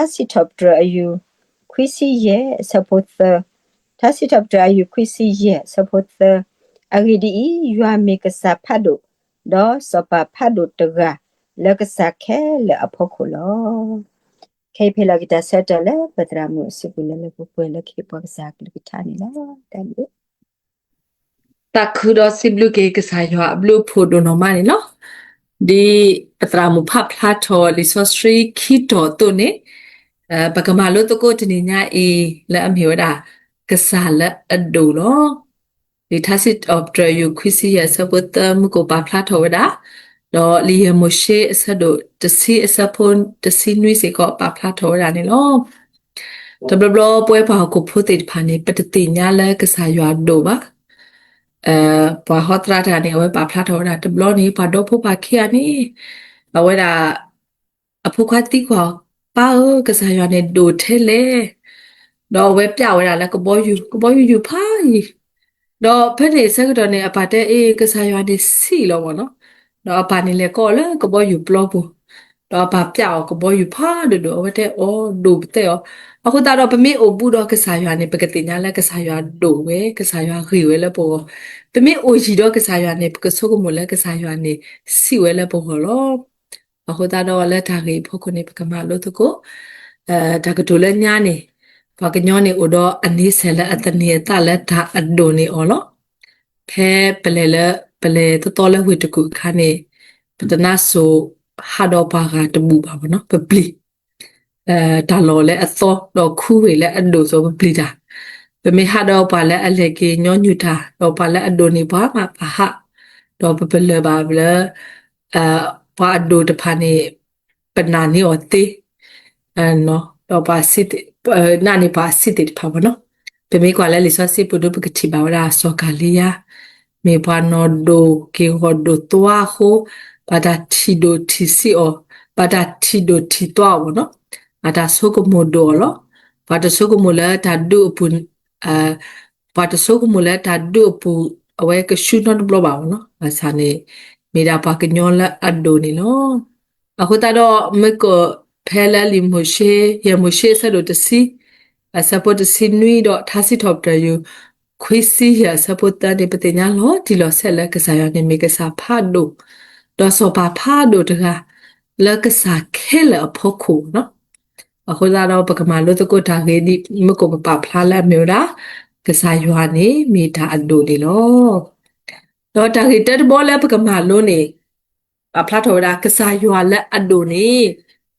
ထါစံးထီၣ်ပတြၢၤအယူၢ် ခွံဆံယဲၢ်အဆၢဖိသၢ, ထါစံးထီၣ်ပတြၢၤအယူၢ် ခွံဆံယဲၢ်အဆၢဖိသၢ, အဂ့ၢ်ဒ်အံၤ, ယွၤမ့ၢ်ကစၢ်ဖးဒိၣ်, ဒီးစီၤပၤဖးဒိၣ်တဂၤ လၢကစၢ်ခဲလၢာ်အဖီခိၣ်လီၤ. ခဲအံၤဖဲလီၤက့ၤတၢ်ဆၢကတီၢ်လၢပသရၣ်မုၣ်အစုပူၤလၢလၢပှဲၤပှဲၤလၢကဟ့ၣ်ပှၤကစၢ်အကလုၢ်ကထါန့ၣ်လီၤ. တၢ်ဘျုး သးခုဒီးစံးဘျုးက့ၤကစၢ်ယွၤအဘျုးအဖှိၣ်ဒိၣ်နီၢ်မးန့ၣ်လီၤ. ဒ်ပသရၣ်မုၣ်ဖးဖျါထီၣ်လံာ်စီဆှံခံတီၤအသိးန့ၣ်, ပကမၤလိသကိးတနံၤညါအံၤလၢအမ့ၢ်ဝဲဒၣ် ကစၢ်လၢအဒိၣ်လီၤ. လံာ်ထါစံးထီၣ်ပတြၢၤယူၢ် ခွံဆံယဲၢ်အဆၢဖိသၢ မူခိၣ်ပာ်ဖျါထီၣ်ဝဲဒၣ်, ဒီးလံာ်ယဲၢ်မိၤၡ့အဆၢဒိၣ်တဆံအဆၢဖိတဆံနွံစ့ၢ်ကီးပာ်ဖျါထီၣ်ဝဲဒၣ်န့ၣ်လီၤ. တဘျီဘျီပဝဲပှၤဟီၣ်ခိၣ်ဖိသ့ၣ်တဖၣ်န့ၣ် ပတသ့ၣ်ညါလၢကစၢ်ယွၤဒိၣ်ဘၣ်. ပှၤဟီသရၣ်တဂၤန့ၣ် အဝဲပာ်ဖျါထီၣ်ဝဲဒၣ်တဘျီန့ၣ် ပှၤဒီဖိပၢ်ခံဂၤန့ၣ် အဝဲဒၣ် အဖိခွါသံကွၢ်, ပၢ်ဧၢ, ကစၢ်ယွၤန့ၣ်ဒိၣ်ထဲလဲၣ်. ဒီးအဝဲပျဲဝဲဒၣ်လၢကဘီယူၤ, ကဘီယူၤယုၢ်ဖးယံၤ, ဒီးဖဲန့ၣ်အဆၢကတီၢ်န့ၣ် အပၢ်တဲအ့ၣ် ကစၢ်ယွၤန့ၣ်ဆံးလီၤမ့ၢ်နီၤ, ဒီးအပၢ်န့ၣ်လဲၤကိးအီၤလၢကဘီယူၤပျီပူၤ, ဒီးအပၢ်ပျဲအီၤကဘီယူၤဖးဒိၣ်ဒိၣ် အဝဲတဲအီၤဒိၣ်ပသဲအီၤ, အဃိသတးဒီးပမ့ၢ်အိၣ်ဘူးဒီးကစၢ်ယွၤန့ၣ် ပကသ့ၣ်ညါလၢကစၢ်ယွၤဒိၣ်ဝဲ ကစၢ်ယွၤဂ့ၤဝဲလၢပဂီၢ်, ပမ့ၢ်အိၣ်ယံၤဒီးကစၢ်ယွၤန့ၣ် ပကဆိကမိၣ်လၢကစၢ်ယွၤန့ၣ်ဆံးဝဲလၢပဂီၢ်လီၤ. အဃိသတးဒီးလၢတၢ်ဂ့ၢ်အဖီခိၣ်န့ၣ် ပကမၤလိသကိး တၢ်ကတိၤလၢညါန့ၣ်, ပှၤကညီန့ၣ်အိၣ်ဒီးအန့ဆဲးလၢအသန့ၤအသးလၢတၢ်အဒိၣ်န့ၢ်အီၤလီၤ. ဖဲပလဲၤလၢ ပလဲၤသီသီလၢဝ့ၢ်တကူၣ်အခါန့ၣ်, ပတနါစိၤဟးဒီးပှၤဂၤတဘူၣ်ဘၣ်မ့ၢ်နီၤ, ပပျံၤ တၢ်လီၢ်လၢအသီဒီးခူဝ့ၢ်လၢအဒိၣ်သိးပပျံၤတၢ်, ပမ့ၢ်ဟးဒီးပှၤလၢအလဲၤက့ၤညီနုၢ်တၢ် ဒီးပှၤလၢအဒိၣ်န့ၢ်ပှၤမးပဟး, ဒီးပပလၢၢ်ဘၣ်လၢ ပှၤအဒိၣ်တဖၣ်န့ၣ် ပနာ်န့ၢ်အီၤသ့, ဒီးပှၤ နာ်န့ၢ်ပှၤအဆံးသ့ၣ်တဖၣ်မ့ၢ်နီၤ, ပမ့ၢ်ကွၢ်လၢလံာ်စီဆှံပူၤဒ်ပကထံၣ်ဘၣ်ဝဲဒၣ်စီၤကၤလံယါ မ့ၢ်ပှၤနီၢ်ဒိၣ်က့ၤဂီၢ်ဒိၣ်သွါအဃိ, ဘၣ်တၢ်ထံၣ်ဒိၣ်ထံၣ်ဆံးအီၤ, ဘၣ်တၢ်ထံၣ်ဒိၣ်ထံၣ်သွါအီၤမ့ၢ်နီၤ, ဘၣ်တၢ်ဆိကမိၣ်ဒိၣ်အီၤလီၤ. ပှၤတဆိကမိၣ်လၢတၢ်ဒုးအပူၤ ပှၤတဆိကမိၣ်လၢတၢ်ဒုးအပူၤ အဝဲကဆူနီတဘျီဘၣ်မ့ၢ်နီၤ, ဘၣ်ဆၣ်န့ၣ် မ့ၢ်ဒၣ်ပှၤကညီလၢအဒိၣ်န့ၣ်လီၤ. အဃိသတးဒီး မ့ၢ်ကီးဖဲလၢလံာ်မိၤၡ့, ယဲၢ်မိၤၡ့အဆၢဒိၣ်တဆံ အဆၢဖိတဆံနွံဒီးထါစံးထီၣ်ပတြၢၤယူၢ် ခွံဆံယဲၢ်အဆၢဖိသၢန့ၣ် ပသ့ၣ်ညါလီၤတံၢ်လီၤဆဲးလၢကစၢ်ယွၤန့ၣ်မ့ၢ်ကစၢ်ဖးဒိၣ်, ဒီးစီၤပၤဖးဒိၣ်တဂၤ လၢကစၢ်ခဲလၢာ်အဖီခိၣ်လီၤ. အဃိသတးဒီး ပကမၤလိသကိးတၢ်ဂ့ၢ်ဒ်မ့ၢ်ကီးပပာ်ဖျါလၢအမ့ၢ်ဝဲဒၣ် ကစၢ်ယွၤန့ၣ်မ့ၢ်တၢ်အဒိၣ်န့ၣ်လီၤ. ဒီးတၢ်ဂ့ၢ်တၢတဘီလၢပကမၤလိန့ၣ် ပာ်ဖျါထီၣ်ဝဲဒၣ် ကစၢ်ယွၤလၢအဒိၣ်န့ၣ်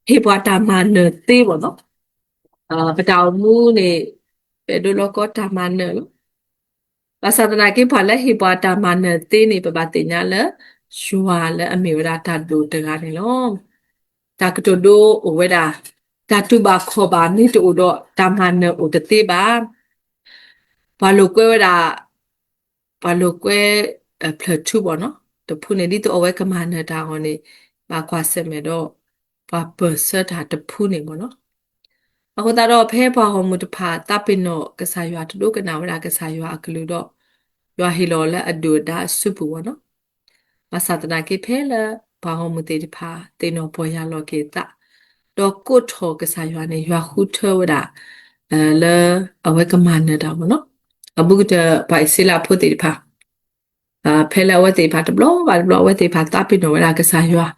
ဟ့ၣ်ပှၤတၢ်မၤနၢၤသ့မ့ၢ်နီၤ, ပတၢ်အိၣ်မူန့ၣ် ပအဲၣ်ဒိးလီၤကီတၢ်မၤနၢၤလီၤ. ဘၣ်ဆၣ်သနာ်က့ ပှၤလၢဟ့ၣ်ပှၤတၢ်မၤနၢၤသ့န့ၣ် ပဘၣ်သ့ၣ်ညါလၢ ယွၤလၢအမ့ၢ်ဝဲဒၣ်တၢ်ဒိၣ်တဂၤန့ၣ်လီၤ. တၢ်ကတိၤဒိအိၣ်ဝဲဒၣ်, တၢ်တူၢ်ဘၣ်ခီၣ်ဘၣ်မ့ၢ်တအိၣ်ဒီး တၢ်မၤနၢၤအိၣ်တသ့ဘၣ်. ပှၤလိာ်ကွဲဝဲဒၣ် ပှၤလိာ်ကွဲ ဖျၢၣ်ထူဘၣ်နီၤ တဖုန့ၣ် ဒ်သိးအဝဲကမၤနၢၤတၢ်အဂီၢ်န့ၣ် ဘၣ်ကွၢ်ဆၢၣ်မဲာ်ဒီး ပှၤပၢၢ်ဆၢတၢ်တဖုန့ၣ်မ့ၢ်နီၤ. အဃိသတးဒီး ဖဲပှၤဂီၢ်မုၢ်တဖၣ်သးပ့ၤနီၣ်ကစၢ်ယွၤ တဒိကနၣ်ဝဲဒၣ်ကစၢ်ယွၤအကလုၢ်ဒီး ယွၤဟ့ၣ်လီၤလၢအဒုၣ်အဒါအစုပူၤမ့ၢ်နီၤ. ဘၣ်ဆၣ်သနာ်က့ဖဲလၢပှၤဂီၢ်မုၢ်သ့ၣ်တဖၣ် သ့ၣ်နီၣ်ပီၢ်ယၢ်လီၤက့ၤအသး ဒီးကိးထီၣ်ကစၢ်ယွၤန့ၣ် ယွၤဃုထၢဝဲဒၣ် လၢအဝဲကမၤနၢၤတၢ်မ့ၢ်နီၤ. အဘူးကတၢၢ်ပှၤအံၣ်စရ့လးဖိသ့ၣ်တဖၣ် ဖဲလၢအဝဲသ့ၣ်တဖၣ်တဘျီဘၣ်တဘျီ အဝဲသ့ၣ်တဖၣ်သးပ့ၤနီၣ်ဝဲဒၣ်ကစၢ်ယွၤ,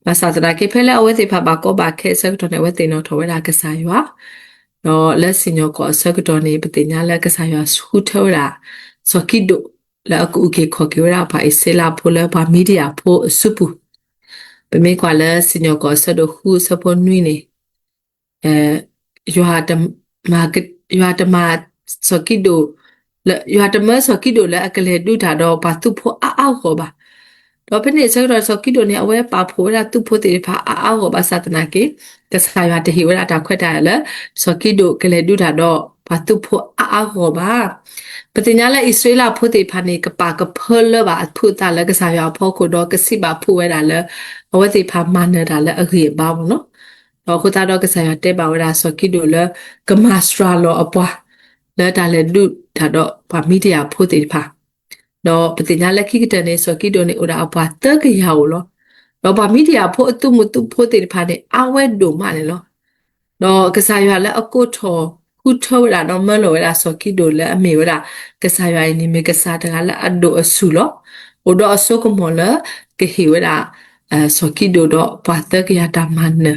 ဘၣ်ဆၣ်သနာ်က့ ဖဲလၢအဝဲသ့ၣ်တဖၣ်ဘၣ်ကီဘၣ်ခဲအဆၢကတီၢ်န့ၣ် အဝဲသ့ၣ်နီၣ်ထီၣ်ဝဲဒၣ်ကစၢ်ယွၤ, ဒီးလၢစံၣ်ညီၣ်ကွီၢ်အဆၢကတီၢ်န့ၣ် ပသ့ၣ်ညါလၢကစၢ်ယွၤဃုထၢဝဲဒၣ် စီၤကံးဒိၣ် လၢအကအုၣ်က့ၤခီၣ်က့ၤဝဲဒၣ်ပှၤအံၣ်စရ့လးဖိလၢပှၤမံၤဒယၣ်ဖိအစုပူၤ, ပမ့ၢ်ကွၢ်လၢစံၣ်ညီၣ်ကွီၢ်အဆၢဒိၣ်ဃုအဆၢဖိနွံန့ၣ် ယွၤတမၤ စီၤကံးဒိၣ် ယွၤတမၢစီၤကံးဒိၣ်လၢအကလဲၤဒုးတၢ်ဒီးပှၤသုးဖိအါအါဂီၢ်ဂီၢ်ဘၣ်. ဒီးဖဲန့ၣ်အဆၢကတီၢ် စီၤကံးဒိၣ်န့ၣ် အဝဲပာ်ဖှိၣ်ဝဲဒၣ်သုးဖိသ့ၣ်တဖၣ်အါအါဂီၢ်ဂီၢ်ဘၣ်ဆၣ်သနာ်က့ ကစၢ်ယွၤတဟ့ၣ်ဝဲဒၣ်တၢ်ခွဲးတၢ်ယာ်လၢ စီၤကံးဒိၣ်ကလဲၤဒုးတၢ်ဒီးပှၤသုးဖိအါအါဂီၢ်ဂီၢ်ဘၣ်. ပသ့ၣ်ညါလၢအံၣ်စရ့လးဖိသ့ၣ်တဖၣ်န့ၣ် ကပာ်ကဖၢလၢဘၣ်အဖုအသးလၢကစၢ်ယွၤအဖီခိၣ်ဒီးကစံးဘၣ်ဖှိၣ်ဝဲဒၣ်လၢ အဝဲသ့ၣ်တဖၣ်မၤနၢၤတၢ်လၢအဂ့ၤအဘါမ့ၢ်နီၤ. ဒီးအဃိသတးဒီးကစၢ်ယွၤတဲဘၣ်ဝဲဒၣ်စီၤကံးဒိၣ်လၢ ကမၤစှၤလီၤအပှၤ လၢတၢ်လဲၤဒုးတၢ်ဒီးပှၤမံၤဒယၣ်ဖိသ့ၣ်တဖၣ် ဒီးပသ့ၣ်ညါလၢခံကတၢၢ်န့ၣ် စီၤကံးဒိၣ်န့ၣ်အိၣ်ဒၣ်အပှၤသၢကယၤဧိၤလီၤ. ဒီးပှၤမံၤဒယၣ်ဖိအသုးမုၢ်သုးဖိသ့ၣ်တဖၣ်န့ၣ် အါဝဲဒိၣ်မးန့ၣ်လီၤ. ဒီးကစၢ်ယွၤလၢအကိးထီၣ်ဃုထၢဝဲဒၣ်ဒီးမၢလီၤဝဲဒၣ်စီၤကံးဒဧိၣ်လၢအမ့ၢ်ဝဲဒၣ် ကစၢ်ယွၤအံၤန့ၣ်မ့ၢ်ကစၢ်တဂၤလၢအဒိၣ်အဆူၣ်လီၤ. အိၣ်ဒီးအစိကမီၤလၢကဟ့ၣ်ဝဲဒၣ် စီၤကံးဒဧိၣ်ဒီးပှၤသၢကယၤတၢ်မၤနၢၤ,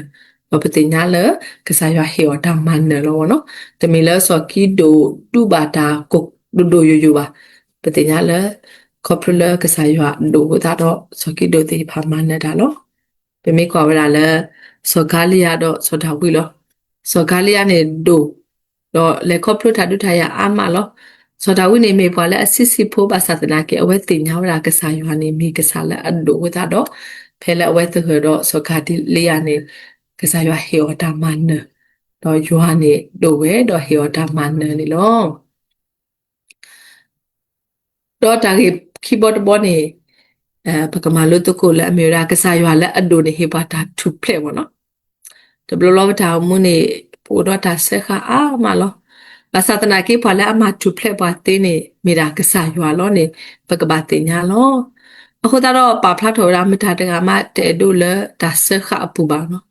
ဒီးပသ့ၣ်ညါလၢ ကစၢ်ယွၤဟ့ၣ်အီၤတၢ်မၤနၢၤလီၤဝဲနီၤ. တမ့ၢ်လၢစီၤကံးဒဧိၣ်တူၢ်ဘၣ်တၢ်ဒိၣ်ဒိၣ်ယိာ်ယိာ်ဘၣ်. ပသ့ၣ်ညါလၢ ခီဖျိလၢကစၢ်ယွၤဒိၣ်အဃိသတးဒီး စီၤကံးဒဧိၣ်သ့ၣ်တဖၣ်မၤနၢၤတၢ်လီၤ. ပမ့ၢ်ကွၢ်ဝဲဒၣ်လၢ စီၤကၤလံယၤဒီးစီၤဒၤဝံးလီၤ. စီၤကၤလံယၤန့ၣ်ဒိၣ် ဒီးလဲၤခီဖျိတၢ်ဒုးတၢ်ယၤအါမးလီၤ. စီၤဒၤဝံးန့ၣ်မ့ၢ်ပှၤလၢအဆံးဆံးဖိ ဘၣ်ဆၣ်သနာ်က့ အဝဲသ့ၣ်ညါဝဲဒၣ်ကစၢ်ယွၤန့ၣ်မ့ၢ်ကစၢ်လၢအဒိၣ်အဃိသတးဒီး ဖဲလၢအဝဲသဂၢၢ်ဒီးစီၤကၤလံယၤန့ၣ် ကစၢ်ယွၤဟ့ၣ်အီၤတၢ်မၤနၢၤ, ဒီးယွၤန့ၣ်ဒိၣ်ဝဲဒီးဟ့ၣ်အီၤတၢ်မၤနၢၤန့ၣ်လီၤ. ဒီးတၢ်ဂ့ၢ်ခံဘီတဘီန့ၣ် ပကမၤလိသကိးလၢအမ့ၢ်ဝဲဒၣ် ကစၢ်ယွၤလၢအဒိၣ်န့ၣ် ဟ့ၣ်ပှၤတၢ်ထူၣ်ဖျဲးဝဲနီၤ. တဘျီလီၤပတၢ်အိၣ်မူန့ၣ် ပအိၣ်ဒီးတၢ်စၢဃာ်အါမးလီၤ. ဘၣ်ဆၣ်သနာ်က့ ပှၤလၢအမၤထူၣ်ဖျဲးပှၤသ့န့ၣ် မ့ၢ်ဒၣ်ကစၢ်ယွၤလီၤန့ၣ် ပကဘၣ်သ့ၣ်ညါလီၤ. အဃိသတးဒီး ပာ်ဖျါထီၣ်ဝဲဒၣ် မတၤတဂၤမးတအဲၣ်ဒိးလၢတၢ်စၢဃာ်အပူၤဘၣ်နီၤ.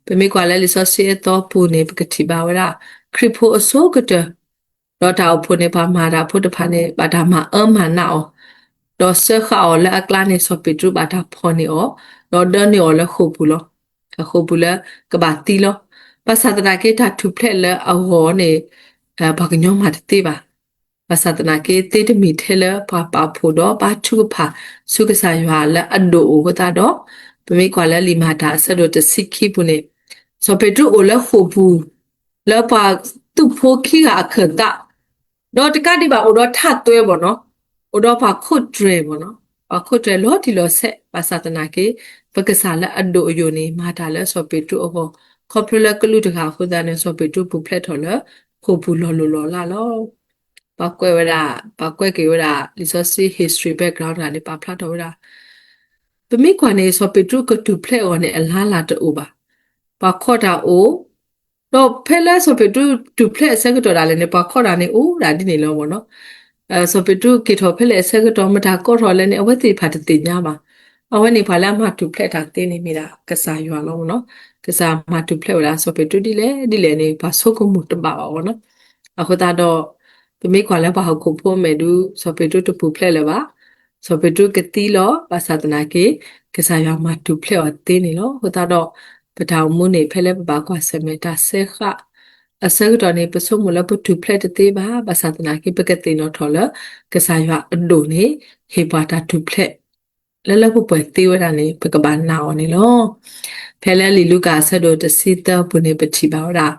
ပမ့ၢ်ကွၢ်လၢလံာ်စီဆှံအသီပူၤန့ၣ် ပကထံၣ်ဘၣ်ဝဲဒၣ် ခရံာ်ဖိအဆိကတၢၢ် ဒီးတၢ်အိၣ်ဖှိၣ်န့ၣ် ပှၤမၤတၢ်ဖိတဖၣ်န့ၣ် ဘၣ်တၢ်မၤအၢမၤနးအီၤ, ဒီးစၢဃာ်အီၤလၢအကျါန့ၣ် စီၤပ့းတရူးဘၣ်တၢ်ဖီၣ်န့ၢ်အီၤ, ဒီးဒၢန့ၢ်အီၤလၢဃိာ်ပူၤလီၤ. ဃိာ်ပူၤလၢကဘၣ်သံလီၤ. ဘၣ်ဆၣ်သနာ်က့ တၢ်ထူၣ်ဖျဲးလၢအဂီၢ်န့ၣ် ပှၤကညီမၤတသ့ဘၣ်. ဘၣ်ဆၣ်သနာ်က့ သ့တမံၤထဲလၢပှၤပာ်ဖှိၣ်ဒီးဘါထုကဖၣ် ဆူကစၢ်ယွၤလၢအဒိၣ်အဃိသတးဒီး, ပမ့ၢ်ကွၢ်လၢလံာ်မၤတၢ်အဆၢဒိၣ်တဆံခံပူၤန့ၣ်, စီၤပ့းတရူးအိၣ်လၢဃိာ်ပူၤ လၢပှၤသူၣ်ဖိခံဂၤအခၢၣ်သး, ဒီးတကးဒံးဘၣ်အိၣ်ဒီးထးသွဲဘၣ်နီၤ, အိၣ်ဒီးပှၤခိးတြဲၤဘၣ်နီၤ, ပှၤခိးတြဲၤလီၤတံၢ်လီၤဆဲး, ဘၣ်ဆၣ်သနာ်က့ ပကစၢ်လၢအဒိၣ်အယိာ်န့ၣ် မၤတၢ်လၢစီၤပ့းတရူးအဂီၢ်, ခီဖျိလၢကလူးတဂၤအဃိသတးန့ၣ် စီၤပ့းတရူးပူၤဖျဲးထီၣ်လၢ ဃိာ်ပူၤလီၤလိၤလီၤလးလီၤ. ပှၤကွဲးဝဲဒၣ်, ပှၤကွဲးက့ၤဝဲဒၣ် လံာ်စီဆှံ history background တဂၤန့ၣ် ပာ်ဖျါထီၣ်ဝဲဒၣ် ပမ့ၢ်ကွၢ်န့ၣ် စီၤပ့းတရူးကထူၣ်ဖျဲးအဂီၢ်န့ၣ် အလါလၢ်တအိၣ်ဘၣ်. ပှၤခီၣ်တၢ်အိၣ်, ဒီးဖဲလၢစီၤပ့းတရူးထူၣ်ဖျဲးအဆၢကတီၢ်ဒၣ်လဲာ်န့ၣ် ပှၤခီၣ်တၢ်န့ၣ်အိၣ်ဒၣ်ဒ်န့ၣ်လီၤမ့ၢ်နီၤ. စီၤပ့းတရူးက့ၤထီၣ်ဖဲလဲၣ်အဆၢကတီၢ် မတၤကိးထီၣ်လဲၣ်န့ၣ် အဝဲသ့ၣ်တဖၣ်တသ့ၣ်ညါဘၣ်. အဝဲန့ၣ်ပှၤလၢအမၤထူၣ်ဖျဲးတၢ်သ့န့ၣ်မ့ၢ်ဒၣ်ကစၢ်ယွၤလီၤမ့ၢ်နီၤ. ကစၢ်မၤထူၣ်ဖျဲးဝဲဒၣ်စီၤပ့းတရူးဒ်လဲၣ်ဒ်လဲၣ်န့ၣ် ပှၤဆိကမိၣ်တဘၣ်ဘၣ်မ့ၢ်နီၤ. အဃိသတးဒီး ပမ့ၢ်ကွၢ်လၢပှၤဟီၣ်ခိၣ်ဖိမဲာ်ဒုး စီၤပ့းတရူးတပူၤဖျဲးလၢၤဘၣ်. စီၤပ့းတရူးကသံလီၤ ဘၣ်ဆၣ်သနာ်က့ ကစၢ်ယွၤမၤထူၣ်ဖျဲးအီၤသ့န့ၣ်လီၤ. အဃိသတးဒီး ပတၢ်အိၣ်မူန့ၣ် ဖဲလၢပဘၣ်ကွၢ်ဆၢၣ်မဲာ်တၢ်စၢဃာ် အဆၢကတီၢ်န့ၣ် ပဆိကမိၣ်လၢပထူၣ်ဖျဲးတသ့ဘၣ်, ဘၣ်ဆၣ်သနာ်က့ ပကသ့ၣ်နီၣ်ထီၣ်လၢ ကစၢ်ယွၤအဒိၣ်န့ၣ် ဟ့ၣ်ပှၤတၢ်ထူၣ်ဖျဲး လၢလၢပှဲၤပှဲၤသ့ဝဲဒၣ်န့ၣ် ပကဘၣ်နာ်အီၤန့ၣ်လီၤ. ဖဲလၢလံာ်လူၤကၣ်အဆၢဒိၣ်တဆံသၢပူၤန့ၣ် ပထံၣ်ဘၣ်ဝဲဒၣ်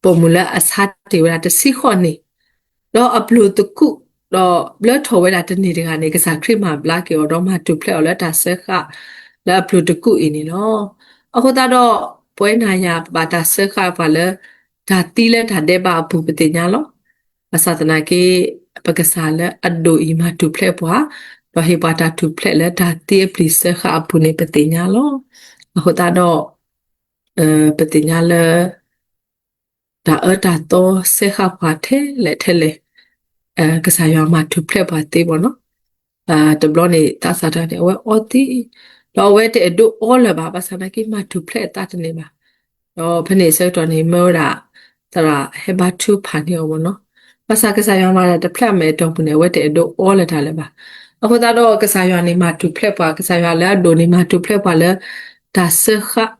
ပိာ်မုၣ်လၢအဆါတ့ၢ်ဝဲဒၣ်တဆံဃိးနံၣ်, ဒီးအပျိာ်သကူး, ဒီးဘျၢထီၣ်ဝဲဒၣ်တန့ၢ်တဂၤန့ၣ် ကစၢ်ခရံာ်မၤဘျါက့ၤအီၤ ဒီးမၤထူၣ်ဖျဲးအီၤလၢတၢ်စၢဃာ် လၢအပျိာ်သကူးအံၤန့ၣ်လီၤ. အဃိသတးဒီး ပဝဲနၤယၤ ပဘၣ်တၢ်စၢဃာ်ပှၤလၢ တၢ်သံလၢတၢ်ဒဲးဘးအပူၤပသ့ၣ်ညါလီၤ. ဘၣ်ဆၣ်သနာ်က့ ပကစၢ်လၢအဒိၣ်အံၤမၤထူၣ်ဖျဲးပှၤ, ဒီးဟ့ၣ်ပှၤတၢ်ထူၣ်ဖျဲးလၢတၢ်သံအပျံၤစၢဃာ်အပူၤန့ၣ် ပသ့ၣ်ညါလီၤ. အဃိသတးဒီး ပသ့ၣ်ညါလၢ တၢ်အၢတၢ်သီစၢဃာ်ပှၤထဲလဲၣ်ထဲလဲၣ်, ကစၢ်ယွၤမၤထူၣ်ဖျဲးပှၤသ့ဘၣ်နီၤ. တဘျီန့ၣ် သးစၢ်တဂၤန့ၣ် အဝဲအီသံး, ဒီးအဝဲတအဲၣ်ဒိးအီလၢၤဘၣ်, ဘၣ်ဆၣ်သနာ်က့ မၤထူၣ်ဖျဲးအသးတန့ၢ်ဘၣ်. ဒီးဖဲန့ၣ်အဆၢကတီၢ်န့ၣ် မၢဝဲဒၣ် သရၣ်ဟဲဘါထုကဖၣ်န့ၢ်အီၤဘၣ်နီၤ. ဘၣ်ဆၣ်ကစၢ်ယွၤမၤတၢ်တဖျၢၣ်အမဲာ်အတီၢ်ပူၤန့ၣ် အဝဲတအဲၣ်ဒိးအီလၢၤတၢ်လၢၤဘၣ်. အဃိသတးဒီး ကစၢ်ယွၤန့ၣ်မၤထူၣ်ဖျဲးပှၤ, ကစၢ်ယွၤလၢအဒိၣ်န့ၣ် မၤထူၣ်ဖျဲးပှၤလၢ တၢ်စၢဃာ်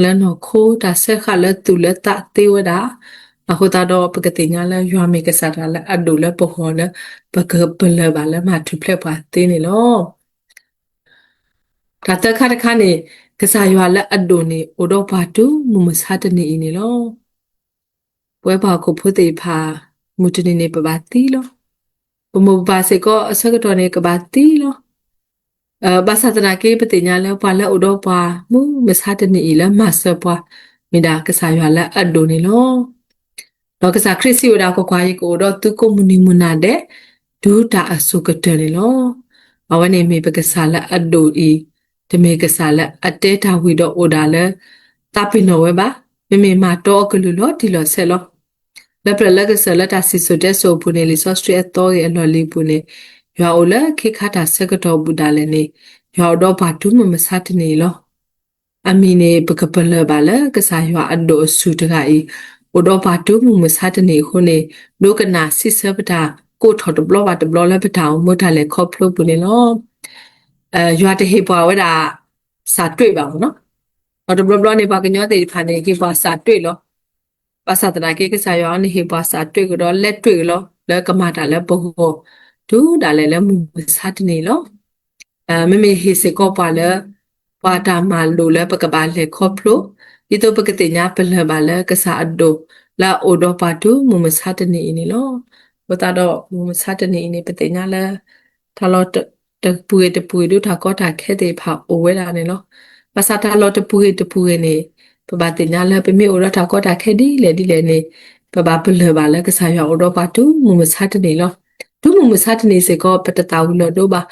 လၢနီၢ်ခိ, တၢ်စၢဃာ်လၢသူၣ်လၢသးသ့ဝဲဒၣ်. အဃိသတးဒီး ပကသ့ၣ်ညါလၢယွၤမ့ၢ်ကစၢ်တဂၤလၢအဒိၣ်လၢပဂီၢ်လၢ ပကပလၢၢ်ဘၣ်လၢမၤထူၣ်ဖျဲးပှၤသ့န့ၣ်လီၤ. တၢ်သၢခါတခါန့ၣ် ကစၢ်ယွၤလၢအဒိၣ်န့ၣ် အိၣ်ဒီးပှၤတုၤမုၢ်မဆါတနံၤအံၤန့ၣ်လီၤ. ပဝဲပှၤဟီၣ်ခိၣ်ဖိသ့ၣ်တဖၣ် မုၢ်တနံၤန့ၣ် ပဘၣ်သံလီၤ. ပမိၢ်ပပၢ်စ့ၢ်ကီးအဆၢကတီၢ်န့ၣ် ကဘၣ်သံလီၤ. ဘၣ်ဆၣ်သနာ်က့ ပသ့ၣ်ညါလၢပှၤလၢအိၣ်ဒီးပှၤမုၢ်မဆါတနံၤအံၤလၢမၤစၢၤပှၤ မ့ၢ်ဒၣ်ကစၢ်ယွၤလၢအဒိၣ်န့ၣ်လီၤ. ဒီးကစၢ်ခရံာ်စံးဝဲဒၣ် ကွၢ်ကွၢ်, ယကအိၣ်ဒီးသုကိးမုၢ်နံၤမုၢ်နၤဒဲး တုၤတၢ်အစိၤကတၢၢ်န့ၣ်လီၤ. အဝဲန့ၣ်မ့ၢ်ပကစၢ်လၢအဒိၣ်အံၤ, တမ့ၢ်ကစၢ်လၢအတဲတၢ်ဝံၤဒီးအိၣ်ဒၣ်လၢ သးပ့ၤနီၣ်ဝဲဘၣ်. မ့မ့ၢ်မၤတီအကလုၢ်လီၤတံၢ်လီၤဆဲးလီၤ. လၢပျၢၤလၢကစၢၢ်လၢတၢ်စံၣ်စိၤတဲစိၤအပူၤန့ၣ် လံာ်စီဆှံအသီဂ့ၤအလီၢ်လံၤအပူၤန့ၣ်, ယွၤအိၣ်လၢခ့ခါတၢ်ဆၢကတီၢ်ဘူးဒၣ်လဲာ်န့ၣ်, ယွၤအိၣ်ဒီးပှၤတုၤမုၢ်မဆါတနံၤအံၤလီၤ. အမံၤန့ၣ် ပကပလၢၢ်ဘၣ်လၢကစၢ်ယွၤအဒိၣ်အဆူၣ်တဂၤအံၤ အိၣ်ဒီးပှၤတုၤမုၢ်မဆါတနံၤအဃိန့ၣ်, ဒိကနၣ်စံးဆၢပတၢ်ကိးထီၣ်တဘျီဘၣ်တဘျီလၢပတၢ်အိၣ်မူတၢ်လဲၤခီဖျိပူၤန့ၣ်လီၤ. ယွၤတဟ့ၣ်ပှၤဝဲဒၣ် စၢ်တွ့ၣ်ဘၣ်မ့ၢ်နီၤ. ဒီးတဘျီဘျီန့ၣ် ပှၤကညီသ့ၣ်တဖၣ်န့ၣ် ဟ့ၣ်ပှၤစၢ်တွ့ၣ်လီၤ. ဘၣ်ဆၣ်သနာ်က့ ကစၢ်ယွၤန့ၣ်ဟ့ၣ်ပှၤစၢ်တွ့ၣ်ကဒီး လဲၤတွ့ၣ်ကဒီး လၢကမၤတၢ်လၢပဂီၢ် တုၤဒၣ်လဲာ်လၢမုၢ်မဆါတနံၤလီၤ. မ့မ့ၢ်ဟ့ၣ်စ့ၢ်ကီးပှၤလၢ ပှၤတၢ်မၤလိာ်လၢပကဘၣ်လဲၤခီဖျိ, ဒ်သိးပကသ့ၣ်ညါပလၢၢ်ဘၣ်လၢကစၢ်အဒိၣ် လၢအအိၣ်ဒီးပှၤတုၤမုၢ်မဆါတနံၤအံၤန့ၣ်လီၤ. အဃိသတးဒီး မုၢ်မဆါတနံၤအံၤန့ၣ် ပသ့ၣ်ညါလၢ တၢ်လီၢ်တပူၤဂ့ၤတပူၤဂ့ၤ ဒ်တၢ်ကီတၢ်ခဲသ့ၣ်တဖၣ်အိၣ်ဝဲဒၣ်န့ၣ်လီၤ. ဘၣ်ဆၣ်တၢ်လီၢ်တပူၤဂ့ၤတပူၤဂ့ၤန့ၣ် ပဘၣ်သ့ၣ်ညါလၢပမ့ၢ်အိၣ်ဒီးတၢ်ကီတၢ်ခဲဒ်လဲၣ်ဒ်လဲၣ်န့ၣ် ပဘၣ်ပလၢၢ်ဘၣ်လၢကစၢ်ယွၤအိၣ်ဒီးပှၤတုၤမုၢ်မဆါတနံၤလီၤ. တုၤမုၢ်မဆါတနံၤစ့ၢ်ကီး ပတသၣ်ဝံၤလီၤဒိဘၣ်,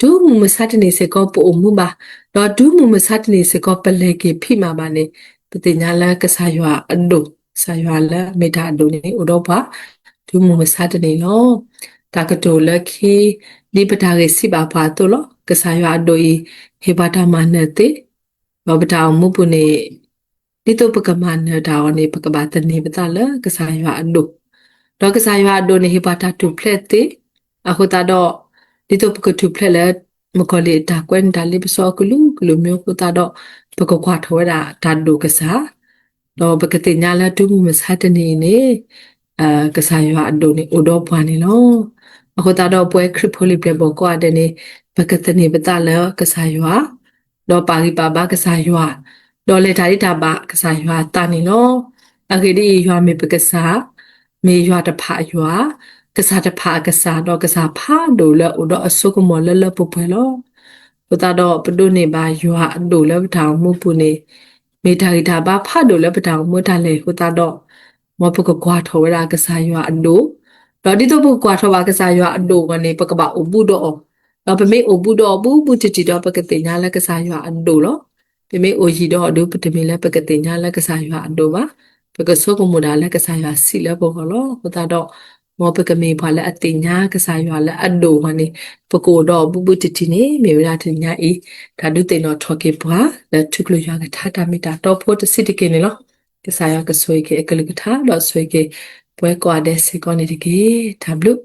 တုၤမုၢ်မဆါတနံၤစ့ၢ်ကီး ပအိၣ်မူဘၣ်, ဒီးတုၤမုၢ်မဆါတနံၤစ့ၢ်ကီး ပလဲၤက့ၤဖံးမၤဘၣ်န့ၣ် ပသ့ၣ်ညါလၢကစၢ်ယွၤအဒိၣ်, ကစၢ်ယွၤလၢအမ့ၢ်တၢ်အဒိၣ်န့ၣ် အိၣ်ဒီးပှၤ တုၤမုၢ်မဆါတနံၤလီၤ. တၢ်ကတိၤလၢခံ, ဒ်ပတၢ်ဂ့ၢ်စံးဘၣ်ပှၤအသိးလီၤ. ကစၢ်ယွၤအဒိၣ်အံၤ ဟ့ၣ်ပှၤတၢ်မၤနၢၤသ့, ဒီးပတၢ်အိၣ်မူပူၤန့ၣ် ဒ်သိးပကမၤနၢၤတၢ်အီၤန့ၣ် ပကဘၣ်သန့ၤပသးလၢကစၢ်ယွၤအဒိၣ်, ဒီးကစၢ်ယွၤအဒိၣ်န့ၣ် ဟ့ၣ်ပှၤတၢ်ထူၣ်ဖျဲးသ့, အဃိသတးဒီး ဒ်သိးပကထူၣ်ဖျဲးလၢ မုၣ်ကီၤလံၢ်အတၢ်ကွဲးန့ၢ်တၢ်လ့ပစီအကလုာ်ကလုာ်မ့ၢ်အဃိသတးဒီး ပကကွၢ်ထီၣ်ဝဲဒၣ်တၢ်ဒိၣ်ကစၢ် ဒီးပကသ့ၣ်ညါလၢတုၤမုၢ်မဆါတနံၤအံၤန့ၣ် ကစၢ်ယွၤအဒိၣ်န့ၣ်အိၣ်ဒီးပှၤန့ၣ်လီၤ. အဃိသတးဒီးပဝဲခရံာ်ဖိလံၤပျဲၢ်ဘီၣ်ကိးဂၤဒဲးန့ၣ် ပကသန့ၤပသးလၢကစၢ်ယွၤ, ဒီးပာ်ဂံၢ်ပာ်ဘါကစၢ်ယွၤ, ဒီးလဲၤတၢ်ဒ်တၢ်ဘၣ်ကစၢ်ယွၤအသးန့ၣ်လီၤ. အဂ့ၢ်ဒ်အံၤ, ယွၤမ့ၢ်ပကစၢ်, မ့ၢ်ယွၤတဖၣ်အယွၤ, ကစၢ်တဖၣ်အကစၢ်, ဒီးကစၢ်ဖးဒိၣ်လၢအိၣ်ဒီးအစိကမီၤလၢလၢပှဲၤပှဲၤလီၤ. အဃိသတးဒီးပဒိးန့ၢ်ဘၣ်ယွၤအဒိၣ်လၢပတၢ်အိၣ်မူပူၤန့ၣ် မ့ၢ်တၢ်ဂံၢ်တၢ်ဘါဖးဒိၣ်လၢပတၢ်အိၣ်မူတၢ်လဲၤအဃိသတးဒီး မ်ပကကွၢ်ထီၣ်ဝဲဒၣ်ကစၢ်ယွၤအဒိၣ်, ဒီးဒ်သိးပကကွၢ်ထီၣ်ဘၣ်ကစၢ်ယွၤအဒိၣ်အဂီၢ်န့ၣ် ပကဘၣ်အိၣ်ဘူးဒီးအီၤ, ဒီးပမ့ၢ်အိၣ်ဘူးဒီးအီၤဘူးဘူးတံၢ်တံၢ်ဒီး ပကသ့ၣ်ညါလၢကစၢ်ယွၤအဒိၣ်လီၤ. ပမ့ၢ်အိၣ်ယံၤဒီးအီၤဒီး ပတမ့ၢ်လၢပကသ့ၣ်ညါလၢကစၢ်ယွၤအဒိၣ်ဘၣ်. ပကဆိကမိၣ်ဒၣ်လၢကစၢ်ယွၤစံးလၢပဂီၢ်လီၤ. အဃိသတးဒီး မ်ပကမ့ၢ်ပှၤလၢအသ့ၣ်ညါကစၢ်ယွၤလၢအဒိၣ်အဂီၢ်န့ၣ် ပကအိၣ်ဒီးအီၤဘူးဘူးတံၢ်တံၢ်န့ၣ် မ့ၢ်ဝဲဒၣ်တနံၤညါအံၤ တၢ်ဒုးသ့ၣ်နီၣ်ထီၣ်က့ၤပှၤ လၢထူကလုၢ်ယွၤကထါတၢ်မ့ၢ်တၢ်တီဖိတဆံးတက့ၢ်န့ၣ်လီၤ. ကစၢ်ယွၤကဆိၣ်ဂ့ၤက့ၤအကလုၢ်ကထါ ဒီးဆိၣ်ဂ့ၤက့ၤ ပဝဲကိးဂၤဒဲးစ့ၢ်ကီးန့ၣ်တက့ၢ်. တၢ်ဘျုး